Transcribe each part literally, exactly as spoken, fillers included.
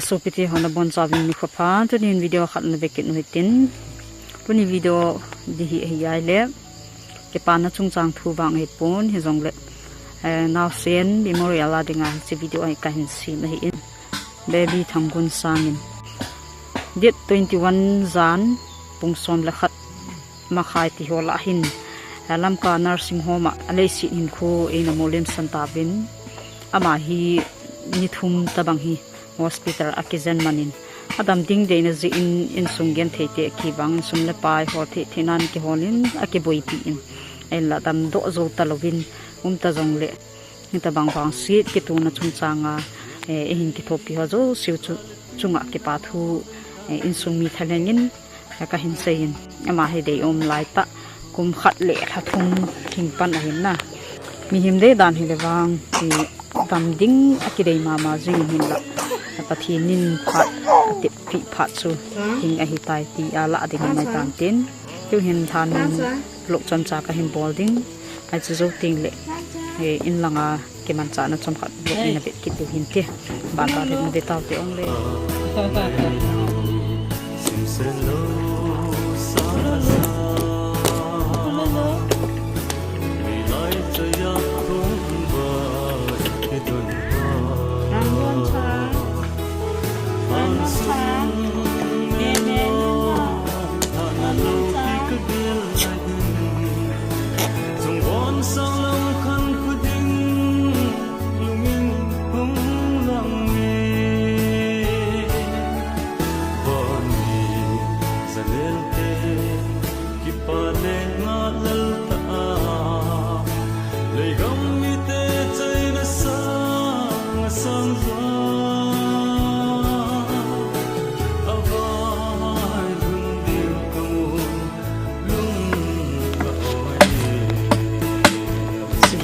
Sopite ho nabonchauvin nikho pha, tunin video khat na vekit u hitin. Tuni video ding hi ahi ahile, kipana chungchang thu vang ahipon, hijongle, eh, naosen memorial a dinga hiche video hi kahin sem ahin. Baby Thanggunsang in date twenty-one jan pung som le khat makhai ti ho lah hin, eh, Lamka Nursing Home a aleiset hinkho eina molhing san tauvin, ama hi ni thum tabang hi hospital a kijen manin, adam ding deina jeh in, insung genthei te kivangin sum le pai hol thei thei nan kiholin akiboipi in, ahinla damdoh jou talouvin um ta jongle, hitabang vangset kitona chungchanga, eh, eihin kithopi ho jouse chu chunga kipa thu, eh, insung mi thalheng in, eh, kahin seiyin. Ama hi deium lai tah, kum khat le lha thum hing pan ahin na. Mihem dei dan hile vang, ti dam ding akidei mama jing in hinla, Pathen in phat atepeh phat chu hing ahitai tia lah ding ahitan tin. Tuhin thanom lou chomcha kahin bol ding. Hiche jou tengle, eh, in langa kimanchahna chomkhat vlog eina vekit diu hinte. Ban ban hin ve taute ongle.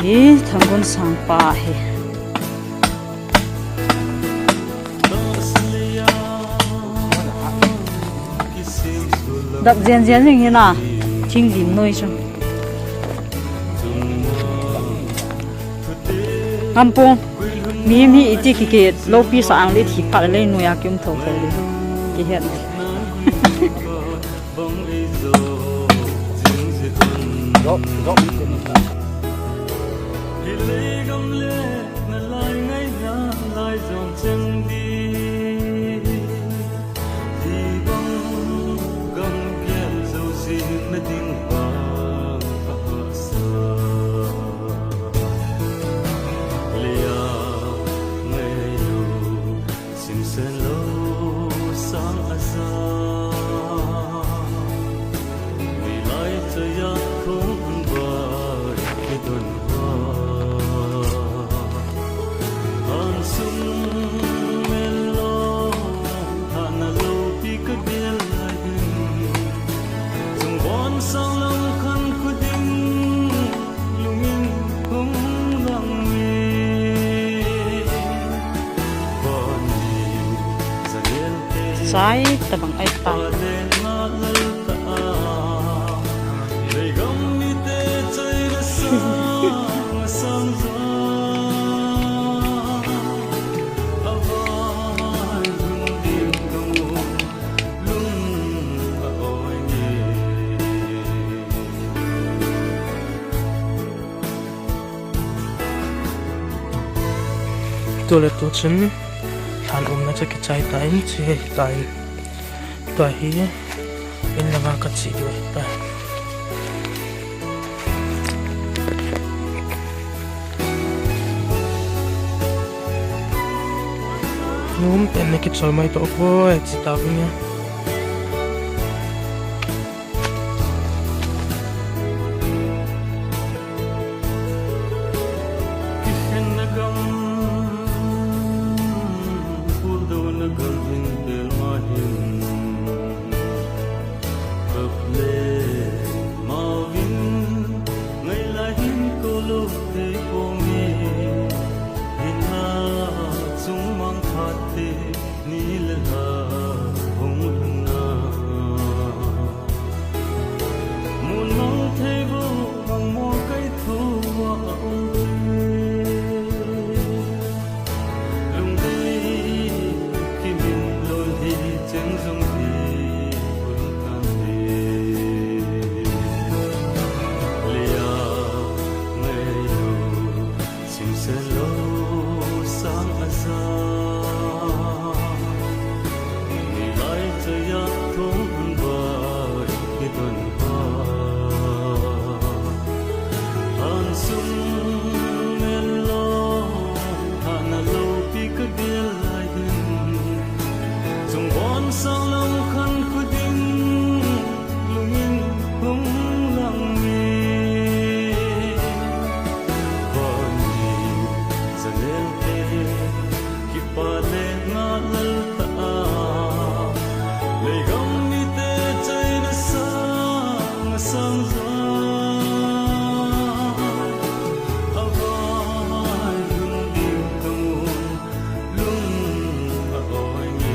Hi Thanggunsang pa hi. Dap jen jen jing hi na. Thing lim noi chu. Ngam pong. Mihem hi iti kiki loupi sa ang le thi phat le noi a kium tho tho le. Kihet. Chai tabang ai ta. Tule tuchun lhan umna chu kichai tan, che tan. Tua hi in langa kache diu ahitai. Nom pen na kichol mai to poi, che tauvin. Sang lungkhan khu ding lungin hung lang e. Vani janel te kipa le nga lal ta a, leigam mite chaina sang sang jo. Avai lung ding kamun lung a oi nge.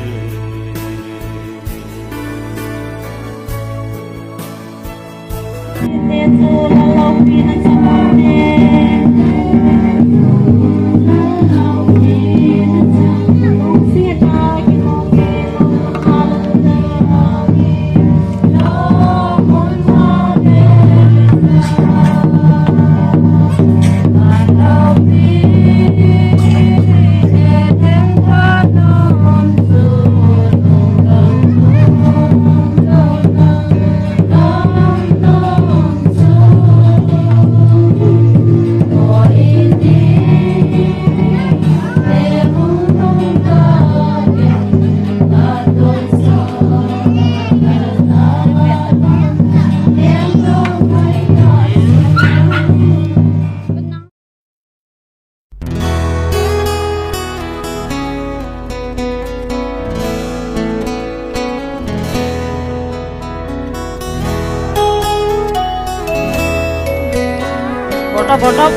Botol, botol.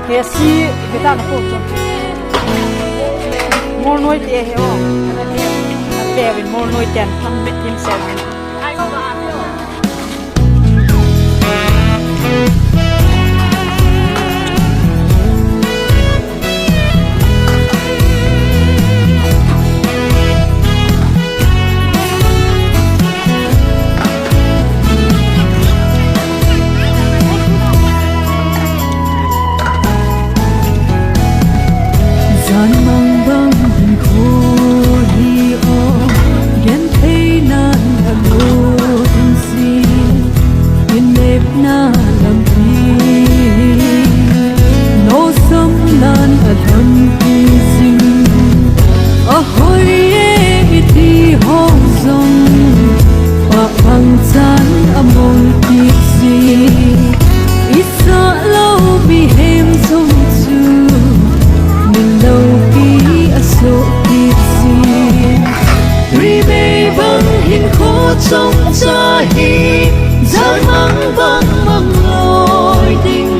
He si, he ta na ko cho. Mol noi te he o. Te vin mol noi te an tham bit himself. Jan mang bang hinkho hi o, genthei nan a lo ding si, in nep na lampi, nosam nan a lampi sing. A hoi e iti ho zong, pa pang chan a mong kit si. I sa lo mi hem zong chu, min lo pi a so kit si. Ri mei bang hinkho chong cha hi, jan mang bang mang loi ding.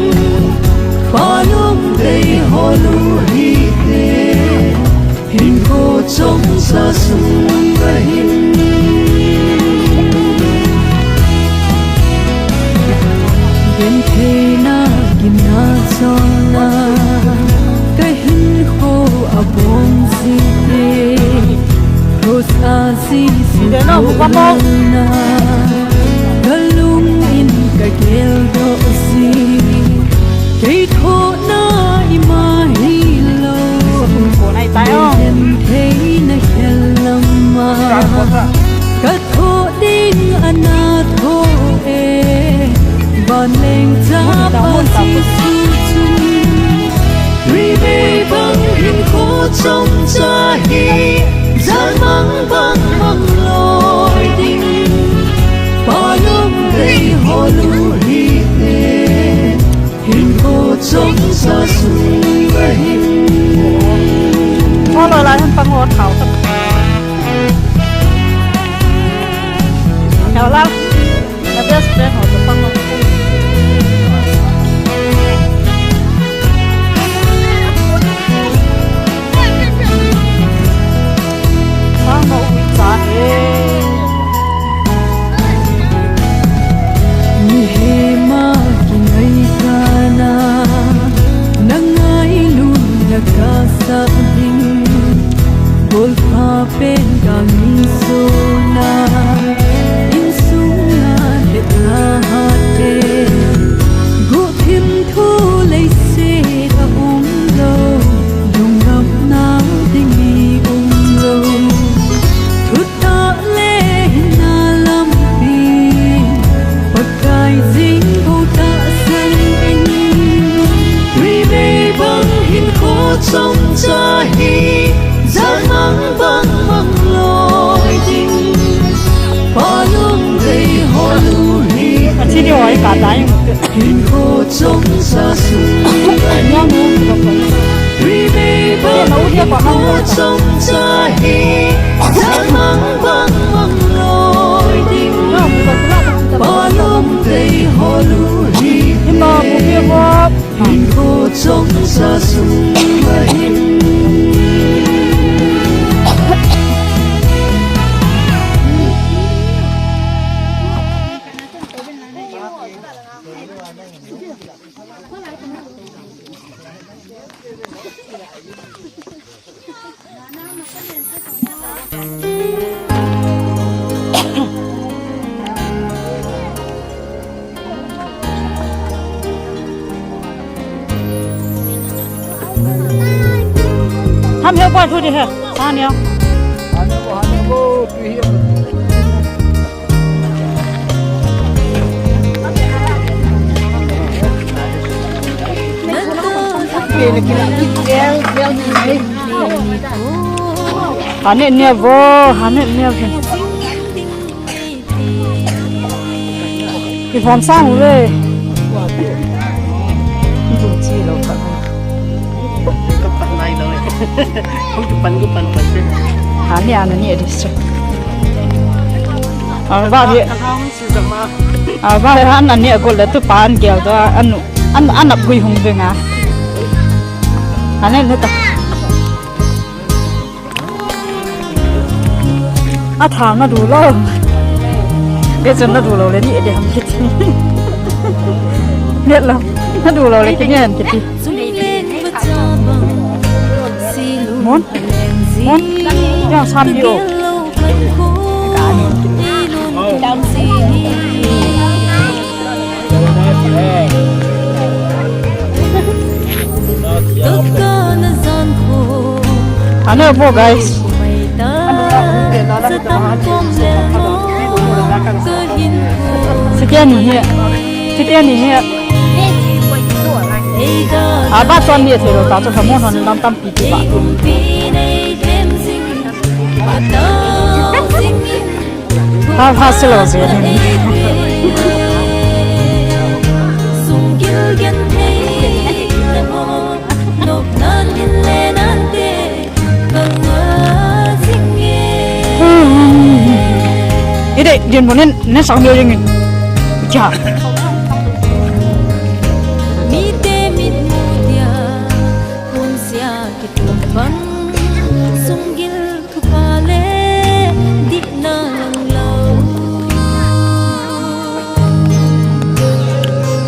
Pa lum dei ho lu hi te, hinkho chong sa sung ka hin. Genthei na kin na chong na, ka hinkho a bom si te. Cross a si si na, ka lung in ka gel do si. Kei tho na i ma hi lo. Ko nai tai o. Ken thei na khel lam ma. Ka tho ding a na tho e. Van leng cha pa si su chu. Ri mei bang hinkho chong cha hi. Jan mang bang mang loi ding. Pa lum dei ho lu hi te. Hinkho chong sa sung ka hin. Ho lo la hin pang ho thao ta. Thao la. Na best friend ho to pang ho. Pang ho ui cha e. Mihem a kingai kana, na ngailut na ka sa ding. Golpha pen ka min so na, insung a het na ha te. Guhthim thu leiset a um lo, lungngam na ding mi um lo. Thut ta le hinna lampi, Pakai jing ho ta sang in. Ri mei bang hinkho chong cha hi, ja Ka dai. Hinkho chom sa sung ahin. Rimei bang hinkho chom sa hi. Samang bang bang loi ding. Palom tei holu hi. Ima bu ke wa. Hinkho chom sa sung ahin. Ham he pa thu di he. Sa niau. Hane ne vo, hane ne vo. Ki phom sang u ve. Ki phom chi lo ka. Ka pan nai lo. Hong ki pan, ki pan pan. Hane, hane ni di se. A ba hi. A ba hi hane ni a gol le tu pan gel do anu, an, an ap gui hung ve nga. Hane ne ta. A thang na du lo. Ke chun na du lo le ni de ham kiti. Net lo. Na du lo le ki ngen kiti. Mon? Mon? Yang sam yo. Ano po, guys? Sitian ni hi. Sitian ni hi. Aba tuan ni thei lo ta chu kamo hon lam tampi ti ba. Ha, ha, silo, silo. Ide, din bonin, ne sang yo jingin. Cha. Mi te mi mu dia, kun sia ki tum bang, sung gil Thupha le dihna lang lo.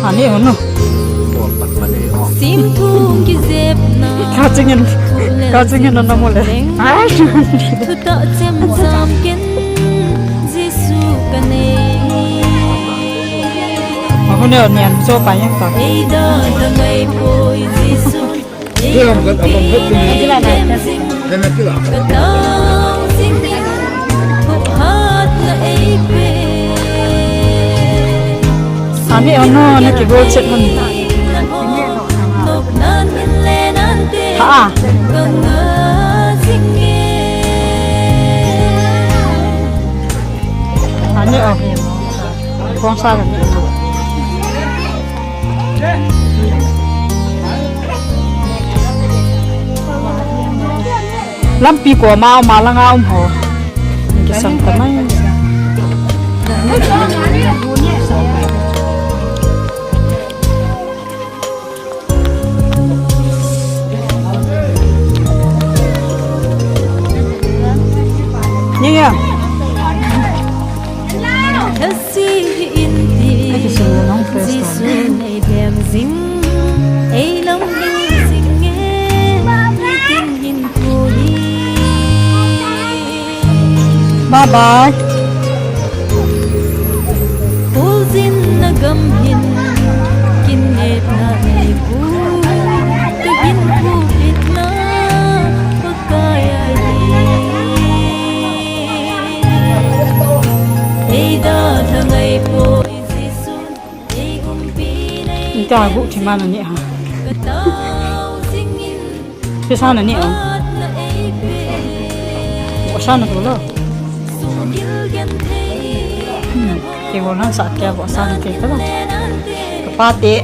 Ani hon no. Sim thum kijepna. Ka chingin, ka chingin na mo le. Ai. Thutah chemjam ken Jesu ka nei. Ahun ne niam so pa yang pa. Ei da da ngai poi Jesu. Ani ono na kigol chet man. Ha. Ani o. Kong sa ani. Lampi koma, ma langa um ho. Kisam tamai. Ni ya. Thasi hi in ti, Jesu nei dem jing, ei lam ding jing nge, nitin hin thu hi. Bye bye. Khul jin na gam hin, kin nget na nei bu, ka hin thu bit na, Pakai ahi. Ei da da ngai poi Jesu, ei umpi nei Ita gu thima na ni ha. Ka tau jing in, Pisa na ni o. Hat na ei pe. Bo sa na tu lo. Sung gil gen thei. Hmm. Ke bo na sa ke bo sa na ke ka lo. Pate,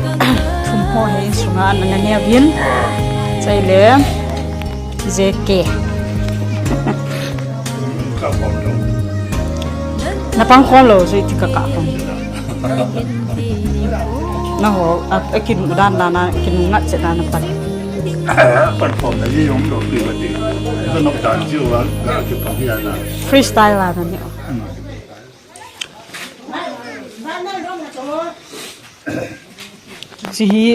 thum ho hi insunga ana ne uvin. Chule, J K. Na pang khom lou, jui ti ka kah khom. Na ho, a, a kinu dan dan, a kinu ngat chet dan na pan. Pan khom na ni jong lou ti ka ti. Ka nok dan ji wa, ka ki pan ya na. Freestyle la na ni. Hmm. Hiche hi,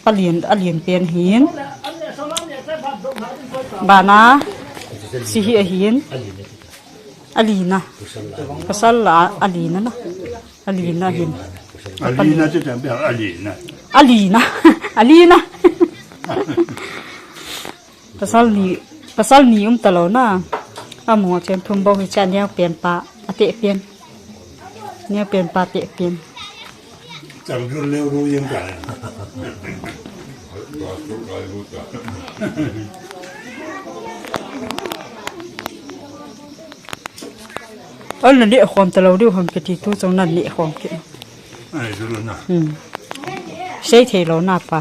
palian, alian pen hin. Bana, hiche hi ahin. Alina. Pasal la, alina na. Alina hin. Alina chu tam pe alina. Alina. Alina. Pasal ni, pasal ni um talou na. Amaho chen thum bou hi cha neo pen pa, ateh pen. Neo pen pa teh pen. Chang jul leo ru yeng ka. Ol na neh khom talou diu ham kiti tu chang na neh khom kit. Ai, jul na. Hmm. Sei thei lou na pa.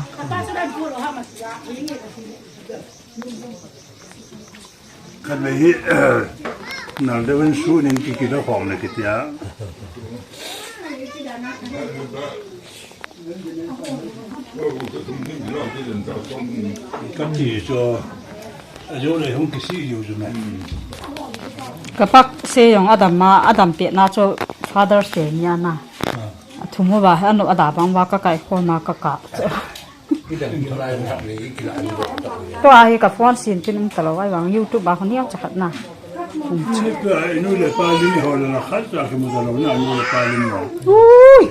Khat le hi, nal deuh in su nin ki kilo khom le kitia. Ka ti chu, a jo le hung kisih jo chu me. Ka pak se jong adam ma, adam pet na chu Father's Day ni a na. Ah. A thum uva, a nu a da bang uva ka kai khom a ka kap. Tua hi ka phone sin pin um talou, ahivang YouTube a hung neo cha khat na. Ni tua inu le pa lim ho le na khat cha kimu talou na, inu le pa lim ho. Ui.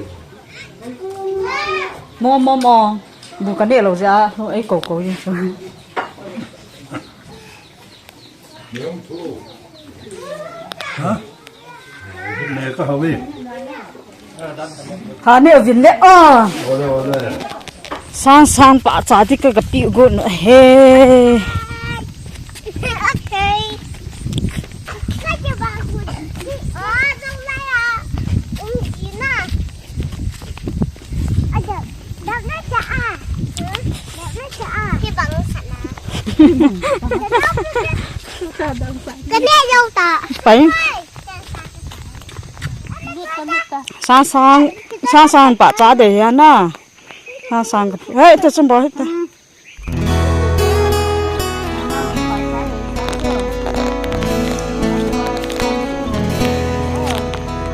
Mo, mo, mo. Bu ka neh lou jeh a, ei ko ko jin chu. Ha? Ne ka hawi. Ha, ne vin le, ah. Ole, ole. Sang sang pahcha ti ka, ka pi got no he. Okay. Ka neh jou ta. Pai. Sang sang, sang sang pahcha dei ya na. Sang sang ka. Hei, ta chun bol hei ta.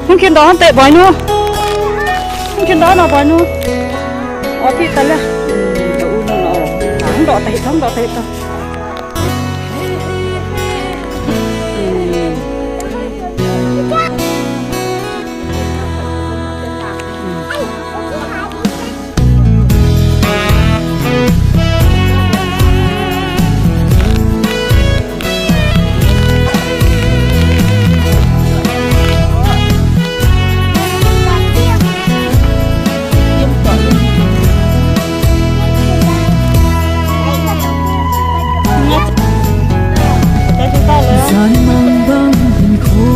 Hung kin doh hon te, boinu. Hung kin doh na, boinu. O, pi ta le. Hmm, doh u na, o. Hung doh ta hita, hung doh ta hita. Hmm. Jan mang bang hinkho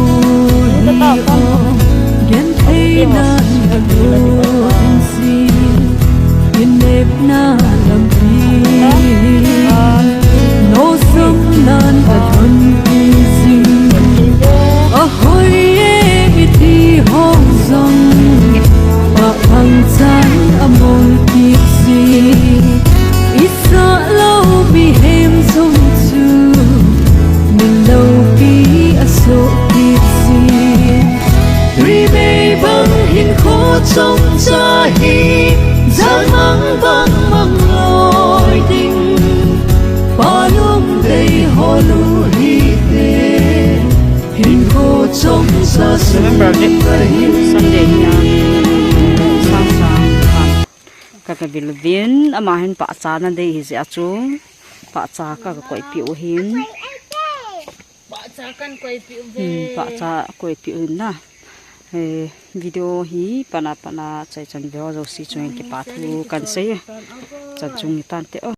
hi o, gentheina hi a got in si, kinepna lampi, nosamnan a lhon kit jing. Ahoi e, iti ho jong, ma phang chan a mol kit jing. Isah lou mihem jong chu, min loupi a soh kit jing. Tuimei bang hinkho chomcha hi, jan mang bang mang loi ding. Pa lungdei hol u hite, hinkho chomcha November sung date, ahi. Sunday nia, sang sang khat. Ka, ka vil vin, ama hin pahcha na dei hi jeh a chu. Pahcha ka, ka koipeh u hin. Pahcha kan koipeh u ve. Hmm, pahcha koipeh u hin na. Eh, video hi pana pana chai chan ve ho jouse chungin kipa thu kan sei. Chan chung ni tante o.